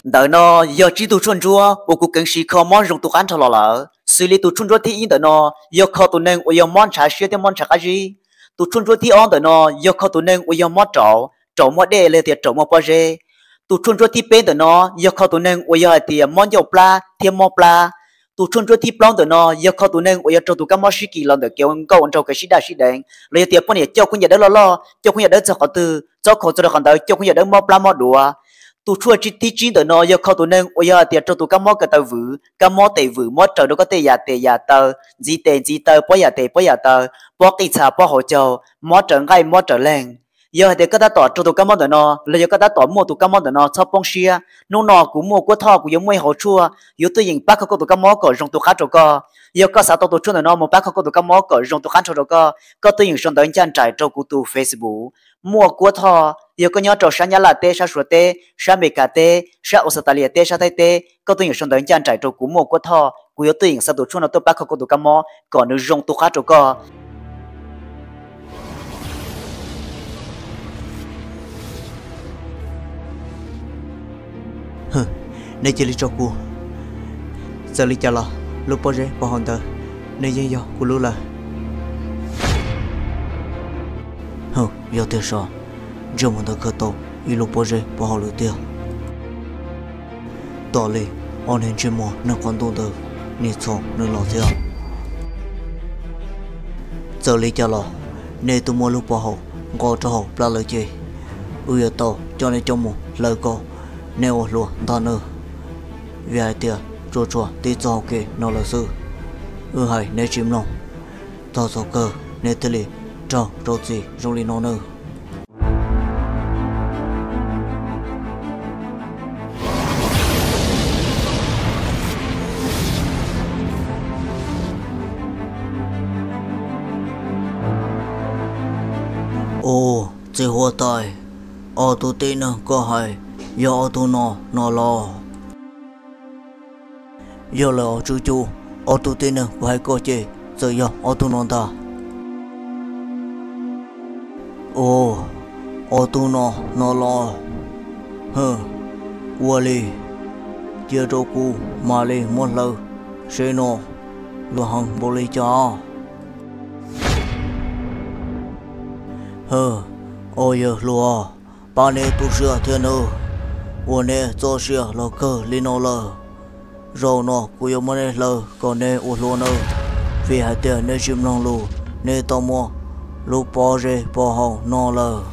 Ntawm no yog tsib tug tshuaj ntsuab uas kuv kheev siv kho mob zoo tu qab nrho los lawm. Xws li tus tshuaj ntsuab thib ib ntawm no yog kho tus neeg uas yog mob ntshav siab thiab mob ntshav qab zib. Tus tshuaj ntsuab thib ob ntawm no yog kho tus neeg uas yog mob raum, raum muaj dej los yog tias raum muaj pob zeb. Tus tshuaj ntsuab thib peb ntawm no yog kho tus neeg uas yog hais tias mob ncauj plab thiab mob plab. Tus tshuaj ntsuab thib plaub ntawm no yog kho tus neeg uas yog raug tus kab mob sib kis los ntawm kev ua nkauj ua nraug kev sib daj sib deev los yog tias poj niam coj kuv nyuam dawb loj loj, coj kuv nyuam dawb txog qhov twg txob khaus txog rau qhov ntawd, coj kuv nyuam dawb mob plab mob duav. Tus tshuaj thib tsib ntawm no yog kho tus neeg uas yog hais tias raug tus kab mob ko taw vwm, kab mob tes vwm, mob raws rau koj tej yam tes yam taw, ntxiv tes ntxiv taw, pob yam tes pob yam taw, pob qij txha pob hauv caug, mob raws nqaij mob raws leeg. Yog hais tias koj tab tom raug tus kab mob ntawm no los yog koj tab tom muaj tus kab mob ntawm no txhob poob siab. Hnub no kuv muaj Kuab Thoj, kuv yuav muaj ib hauv tshuaj yuav tuaj yeem pab kho koj tus kab mob kom zoo tu qab rau koj. Yog koj xav tau tus tshuaj ntawm no mus pab kho koj tus kab mob kom zoo tu qab nrho rau koj, koj tuaj yeem sau ntawv ncaj nraim rau kuv tus Facebook, muaj Kuab Thoj. Yog koj nyob rau sab Nyab Laj teb, sab Suav teb, sab Amelikas teb, sab Australia teb, sab Thaib teb, koj tuaj yeem sau ntawv ncaj nraim rau kuv, muaj Kuab Thoj, kuv yuav tuaj yeem xa tus tshuaj no tuaj pab kho koj tus kab mob kom nws zoo tu qab rau koj. Nej cia li tso kuv. Txawm li cas los lub pob zeb pov haum ntawd, nws yeej yog kuv lub lawm. Yog tiag sav, ntsej muag ntawd khaws tau ib lub pob zeb pov haum lawm tiag. Tos li ob niag ntsej muag neeg qhov ntuj ntawd, nim txhom nws los thiab. Txawm li cas los nej twb muab lub pov haum nqos rau hauv plab lawm ces, wb yuav tau coj nej coj mus hlawv kom nej ua hluas ntag nawb. Vim hais tias tsuas tshuav tib txoj hau kev no lawm xwb. Wb hais neb tsis mloog, txog thaum kawg neb thiaj li raug rau txim zoo li no nawb. Ua, txiv huab tais, ob tug tib neeg koj hais yog ob tug no no los? Yog lawm os Tswv Cuj, ob tug tib neeg kuv hais koj ces txawm yog ob tug no ntag. Ua, ob tug no no los? Ua li, cia rau kuv mam li muab hlawv seb no luag heev npaum li cas. Os yawg hluas, pab neb tu siab thiab nawb, ua neb txoj sia los kawg li no lawm. Zaum no kuv yuav muab neb hlawv kom neb ua hluas nawb, vim hais tias neb tsis mloog lus, neb tau muab lub pob zeb pov haum no lawm.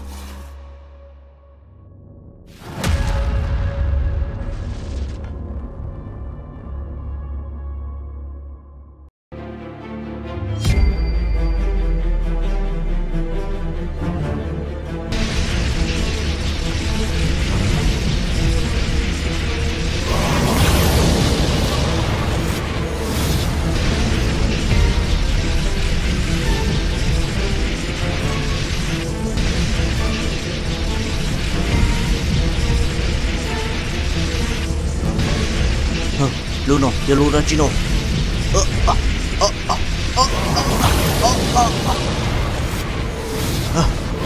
Lub no yog lub dab tsi no?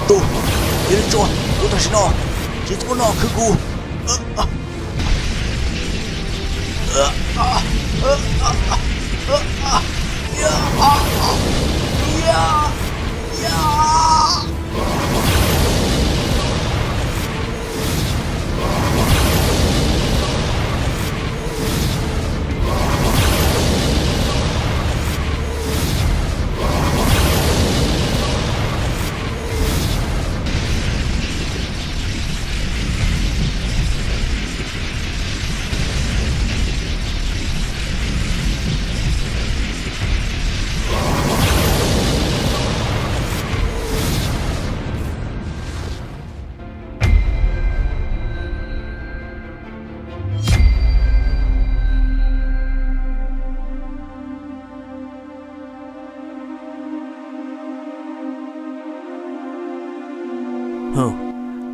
Tus, cia li tso kuv tam sim no, tsis txhob noj khwv kuv.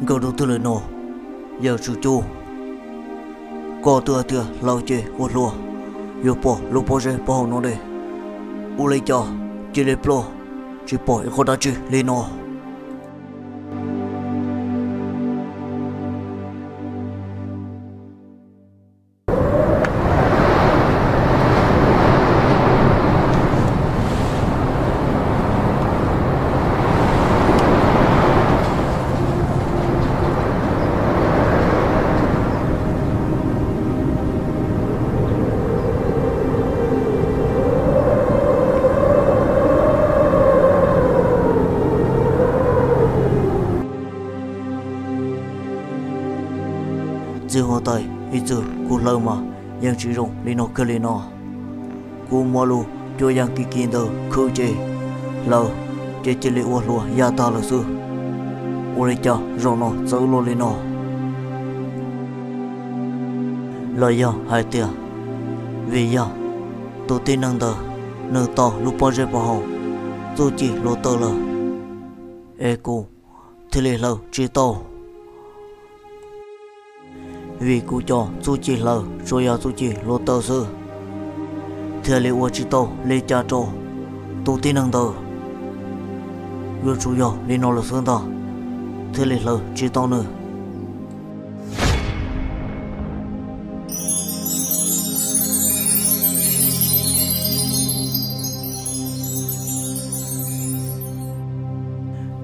Nkauj dub twg lawm no? Yawm Tswv Cuj, koj twb hais tias hlawv ces ua hluas, yuav pom lub pob zeb pov haum no ne. Ua li cas cia li pluag, tsis pom ib qho dab tsi li no? Twb hu tais ib txwm kuv hlawv mas yeej tsis zoo li no kiag li no. Kuv muaj lus cuab yeej kim kim ntawd khwv ces hlawv ces cia li ua hluas ya tag lawm xwb. Ua li cas zaum no txawv luaj li no? Los yog hais tias vim yog tus tib neeg ntawd nws tau lub pob zeb pov haum txuj ci hluav taws lawm, es kuv thiaj li hlawv tsis tau? Vim kuv cov txuj ci hlawv tsuas yog txuj ci hluav taws xwb, thiaj li ua tsis tau li cas rau tus tib neeg ntawd. Yuav tsum yog li no lawm xwb ntag, thiaj li hlawv tsis tau nws.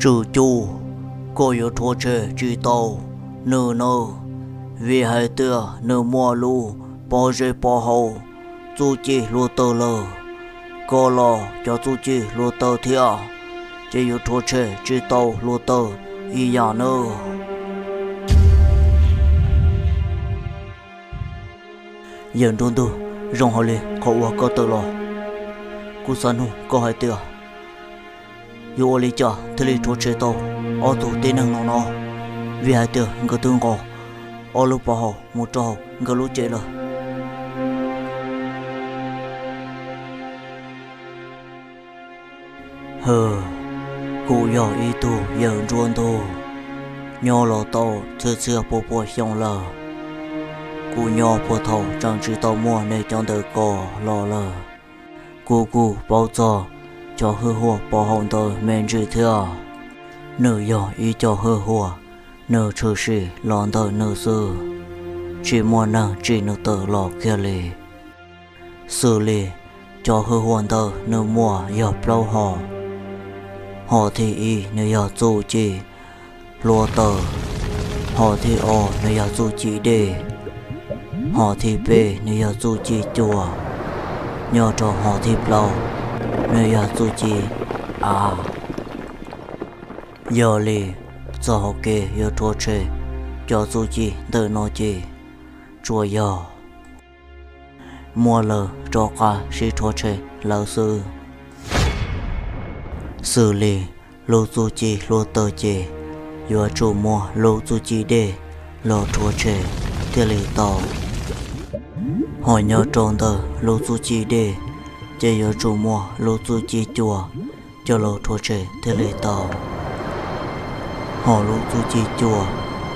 Tswm Cuj, koj yuav rhuav tshem tsis tau nws nawb, vim hais tias nws muaj lub pob zeb pov haum txuj ci hluav taws lawm. Koj los cov txuj ci hluav taws thiab, ces yuav rhuav tshem tsis tau hluav taws ib yam nawb. Yawm nruab ntug, zoo hauv li qhov uas koj tawm los, kuv xav nug koj hais tias yuav ua li cas thiaj li rhuav tshem tau ob tug tib neeg no no, vim hais tias nkawd twb nqos ob lub pov haum mus rau hauv nkawd lub cev lawm. Hwm, kuv yog ib tug yawm nruab ntug, nyob los tau txhiab txhiab pua pua xyoo lawm. Kuv nyob puag thaum tseem tsis tau muaj nej cov ntawm ko los lawm. Kuv kuj paub txog cov hwj huam pov haum ntawd me ntsis thiab. Nws yog ib co hwj huam, nws tshwm sim los ntawm nws xwb, tsis muaj neeg tsim nws tawm los kiag li. Xws li cov hwj huam ntawd nws muaj yog plaub hom. Hom thib ib nws yog txuj ci hluav taws, hom thib ob nws yog txuj ci dej, hom thib peb nws yog txuj ci cua, nyob rau hom thib plaub nws yog txuj ci av. Yog li, txoj hauv kev yuav rhuav tshem cov txuj ci ntawm no ces tsuas yog muab lawv rov qab sib rhuav tshem lawv xwb. Xws li lub txuj ci hluav taws ces yuav tsum muab lub txuj ci dej los rhuav tshem thiaj li tau. Ho nyob rau ntawm lub txuj ci dej ces yuav tsum muab lub txuj ci cua coj los rhuav tshem thiaj li tau. Ho lub txuj ci cua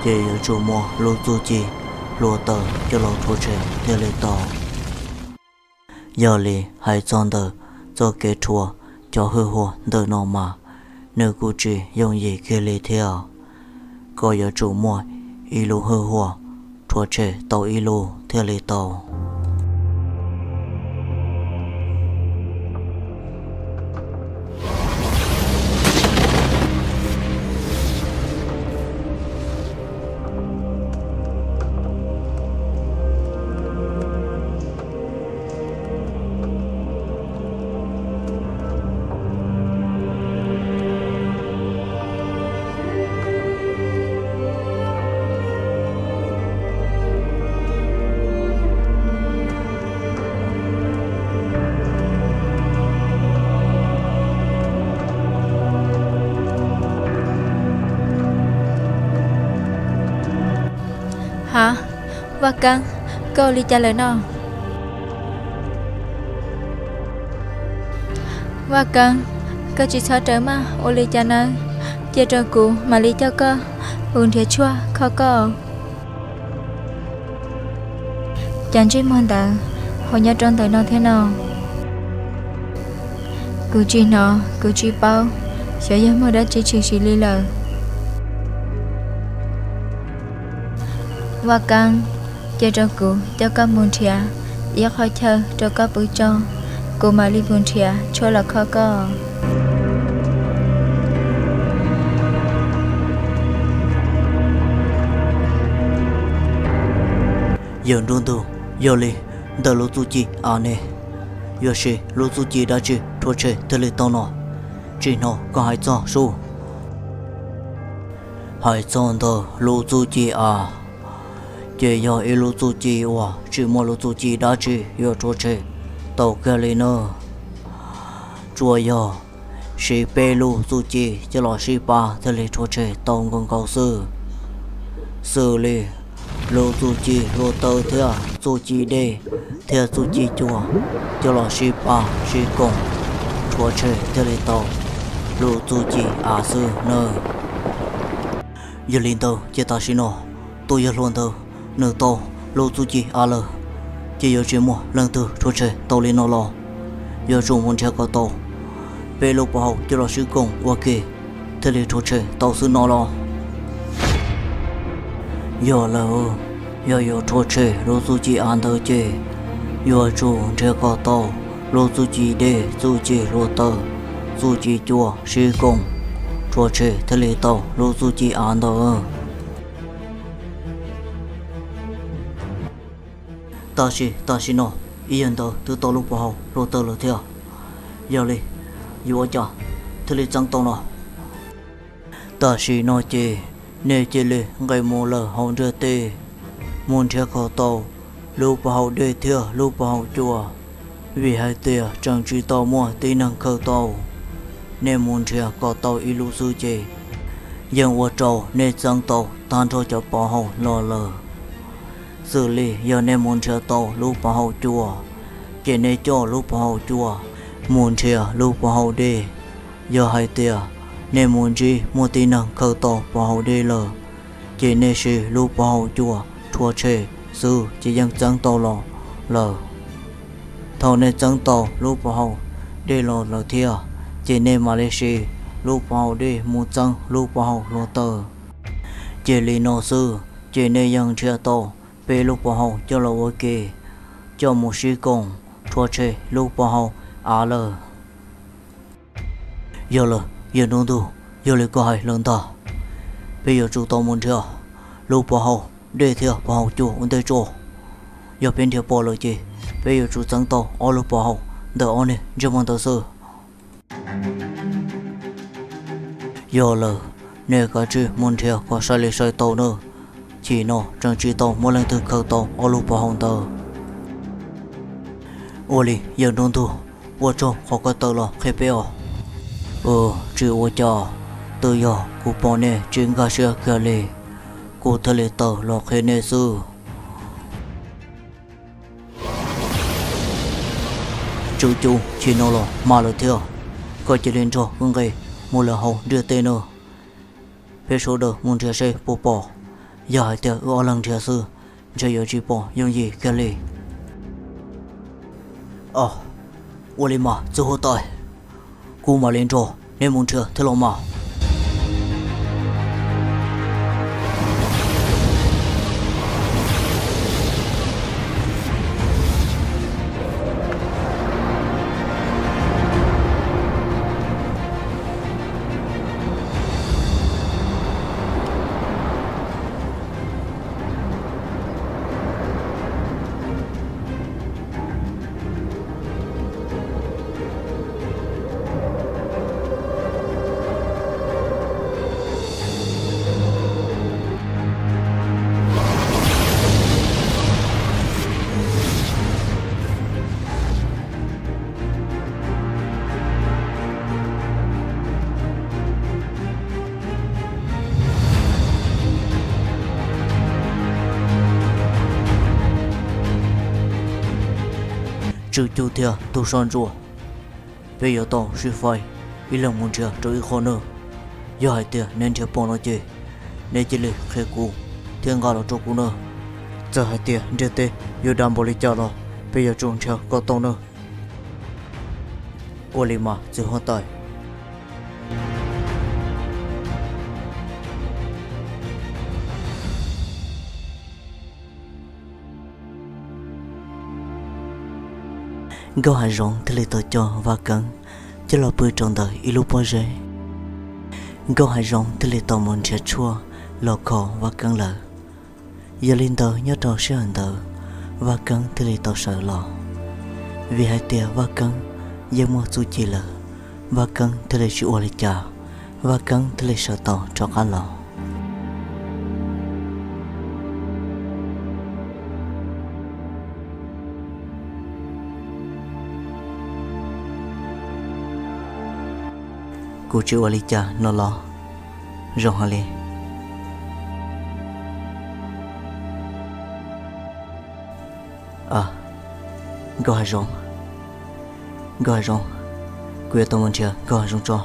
ces yuav tsum muab lub txuj ci hluav taws coj los rhuav tshem thiaj li tau. Yog li hais txog ntawm txoj kev rhuav cov hwj huam ntawm no mas nws kuj tsis yooj yim kiag li thiab. Koj yuav tsum muaj ib lub hwj huam rhuav tshem tau ib lub thiaj li tau. Ha, Vaj Keeb, koj ua li cas lawm no? Vaj Keeb, koj tsis txhob rawm maj ua li cas nawb, cia rau kuv mam li coj koj mus nrhiav tshuaj kho koj. Cas ntsej muag ntawd ho nyob rau ntawm no thiab no? Kuv tsis hnov, kuv tsis paub, xyov yog muaj dab tsi tshwm sim li lawm. Vaj Keeb, cia rau kuv coj koj mus nrhiav ib qho chaw rau koj pw tso, kuv mam li mus nrhiav tshuaj los kho koj. Yawm nruab ntug, yog li ntawm lub txuj ci av ne, yuav siv lub txuj ci dab tsi rhuav tshem thiaj li tau no? Tsis hnov koj hais txog sub. Hais txog ntawm lub txuj ci av, ces yog ib lub txuj ci uas tsis muaj lub txuj ci dab tsi yuav rhuav tshem tau kiag li nawb. Tsuas yog siv peb lub txuj ci coj los sib pab thiaj li rhuav tshem tau nkaus nkaus xwb. Xws li lub txuj ci hluav taws thiab txuj ci dej thiab txuj ci cua coj los sib pab sib koom rhuav tshem thiaj li tau lub txuj ci av xwb nawb. Yog li ntawd ces tam sim no tus yawg hluas ntawd nws tau lub txuj ci av lawm, ces yuav tsis muaj leej twg rhuav tshem tau li no los, yuav tsum mus nrhiav kom tau peb lub pov haum coj los sib koom ua ke thiaj li rhuav tshem tau xwb no los? Yog lawm, yog yuav rhuav tshem lub txuj ci av ntawd ces yuav tsum nrhiav kom tau lub txuj ci dej, txuj ci hluav taws, txuj ci cua sib koom rhuav tshem thiaj li tau lub txuj ci av ntawd. Tab sis tam sim no ib yawg ntawd twb tau lub pov haum hluav taws lawm thiab, yog li yuav ua cas thiaj li txeeb tau no? Tam sim no ces nej cia li nqes mus lawm hauv ntiaj teb, mus nrhiav kom tau lub pov haum dej thiab lub pov haum cua, vim hais tias tseem tsis tau muaj tib neeg khaws tau. Nej mus nrhiav kom tau ib lub xwb ces yeej ua rau nej txeeb tau tag nrho cov pov haum los lawm. Xws li yog nej mus nrhiav tau lub pov haum cua, ces nej coj lub pov haum cua mus nrhiav lub pov haum dej. Yog hais tias nej mus ntsib muaj tib neeg khaws tau pov haum dej lawm, ces nej siv lub pov haum cua rhuav tshem xwb ces yeej txeeb tau los lawm. Thaum nej txeeb tau lub pov haum dej los lawm thiab, ces nej mam li siv lub pov haum dej mus txeeb lub pov haum hluav taws. Ces li no xwb ces nej yeej nrhiav tau peb lub pov haum coj los ua ke, coj mus sib koom rhuav tshem lub pov haum av lawm. Yog lawm yawg nruab ntug, yog li koj hais lawm ntag, peb yuav tsum tau mus nrhiav lub pov haum dej thiab pov haum cua ua ntej tso. Yog peb nrhiav pom lawm ces peb yuav tsum txeeb tau ob lub pov haum ntawm ob niag ntsej muag ntawd xwb. Yog lawm, nej kav tsij mus nrhiav kom sai li sai tau nawb, chim no tseem tsis tau muaj leej twg khaws tau ob lub pov haum ntawd. Ua li yawg nruab ntug, ua tsaug qhov koj tawm los qhia peb os. Tsis ua cas, twb yog kuv pom nej tsis nkag siab kiag li, kuv thiaj li tawm los qhia nej xwb. Tswv Cu, chim no los hma lawm thiab, koj cia li nrog wb nqes mus lawm hauv ntiaj teb nawb. Peb sawv daws mus nrhiav seb puas pom, yog hais tias wb ob leeg nrhiav xwb, ntshe yuav tsis pom yooj yim kiag li. Ua li mas txiv huab tais, kuv mam li nrog neb mus nrhiav thiab los mas. Tswv Cu thiab tus soj ntsuam, peb yuav tau sib faib ib leeg mus nrhiav rau ib qho nawb. Yog hais tias neb nrhiav pom no ces neb cia li qhia kuv thiab nqa los rau kuv nawb. Txawm hais tias ntiaj teb yuav dav npaum li cas los peb yuav tsum nrhiav kom tau nawb. Ua li mas txiv huab tais. Nkauj Hav Zoov thiaj li tau coj Vaj Keeb coj los pw rau ntawm ib lub pob zeb. Nkauj Hav Zoov thiaj li tau mus nrhiav tshuaj los kho Vaj Keeb lawm. Yog li ntawd nyob rau sij hawm ntawd, Vaj Keeb thiaj li tau sawv los. Vim hais tias Vaj Keeb yeej muaj txuj ci lawm, Vaj Keeb thiaj li tsis ua li cas, Vaj Keeb thiaj li sawv tau rov qab los. Kuv tsis ua li cas no los zoo heev li. Nkauj Hav Zoov, Nkauj Hav Zoov, kuv yuav tau mus nrhiav Nkauj Hav Zoov tso.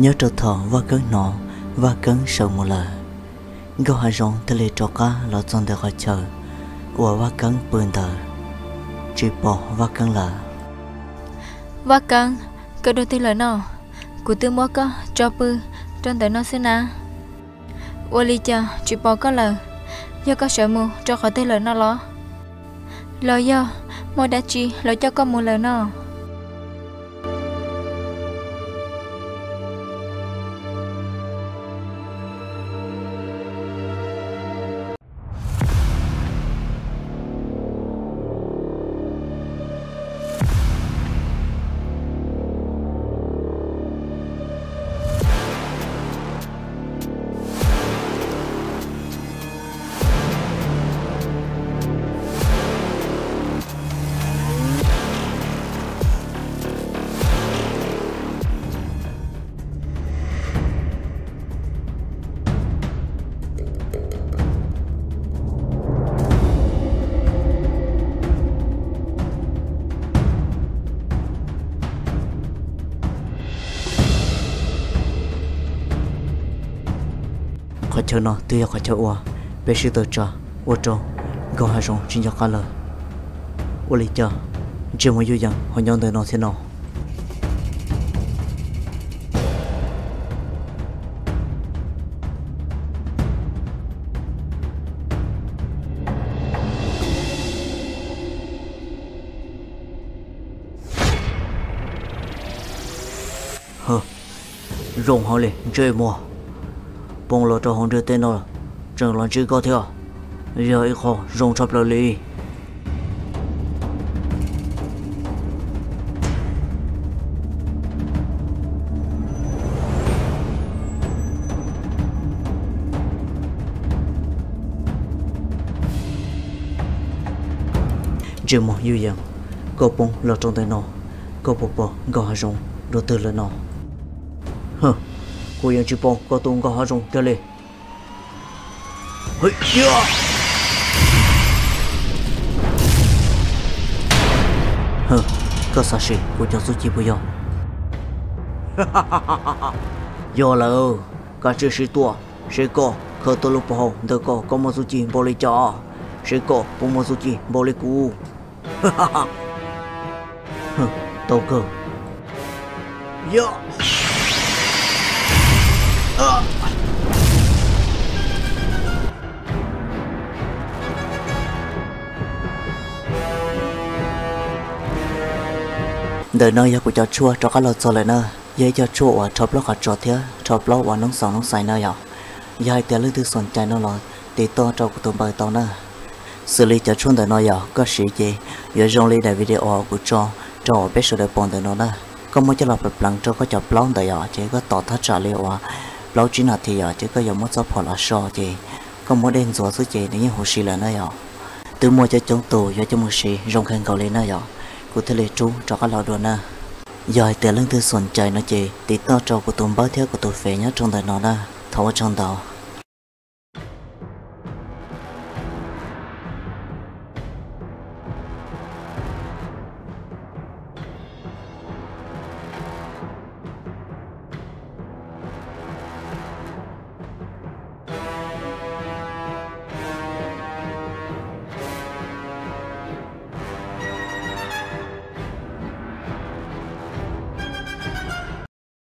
Nyob rau thaum Vaj Keeb hnov Vaj Keeb sawv mus lawm, Nkauj Hav Zoov thiaj li rov qab los txog ntawm qhov chaw uas Vaj Keeb pw ntawd, tsis pom Vaj Keeb lawm. Vaj Keeb, koj dua twg lawm no? Kuv twb muab koj tso pw rau ntawm no xwb na. Ua li cas tsis pom koj lawm? Yog koj sawv mus rau qhov twg lawm no los? Los yog muaj dab tsi los coj koj mus lawm no? Qhov chaw no twb yog qhov chaw uas peb sib tawm tsam ua rau Nkauj Hav Zoov tsis nco qab lawm. Ua li cas ntsej muag yuj yees ho nyob ntawm no thiab no? Zoo heev li ntsej muag, poob los rau hauv ntiaj teb no tseem los ntsib koj thiab, yog ib qho zoo tshaj plaws li. Ntsej muag yuj yees, koj poob los rau ntawm no, koj puas pom Nkauj Hav Zoov dua twg lawm no? Kuv yeej tsis pom koj tus Nkauj Hav Zoov kiag li. Koj xav siv kuv cov txuj ci puas yog? Yog lawm, kav tsij sib tua, seb koj khaws tau lub pov haum ntawm koj, koj muaj txuj ci npaum li cas, seb koj puas muaj txuj ci npaum li kuv. Tau kawg. Ntawm no yog kuv cov tshuaj rov qab los txog lawm na, yog ib co tshuaj uas rho plaub qhov tsos thiab rho plaub uas noob xaus noob xais na yom. Yog hais tias leej twg xoom cai no los tiv toj rau kuv tus npawb tau na. Xws li cov tshuaj ntawm no yog koj siv ces yuav zoo li daim video kuv tso rau peb sawv daws pom ntawm no na. Koj muab coj los pleev pleev rau koj cov plaub ntawd yom, ces koj tos thaj tsam li uas plaub tsib nas this yom, ces koj yuav muab txoj phuam los so ces koj muab dej ntxuav xwb ces nws yeej huv si lawm na yom. Twb muaj coob coob tus yuav coj mus siv zoo kawg nkaus li na yom, kuv thiaj li rub rov qab los dua na. Yog hais tias leej twg xoom cai no ces tiv toj rau kuv tus npawb thiab kuv tus fev nyob rau ntawm no na. Thov ua tsaug ntau.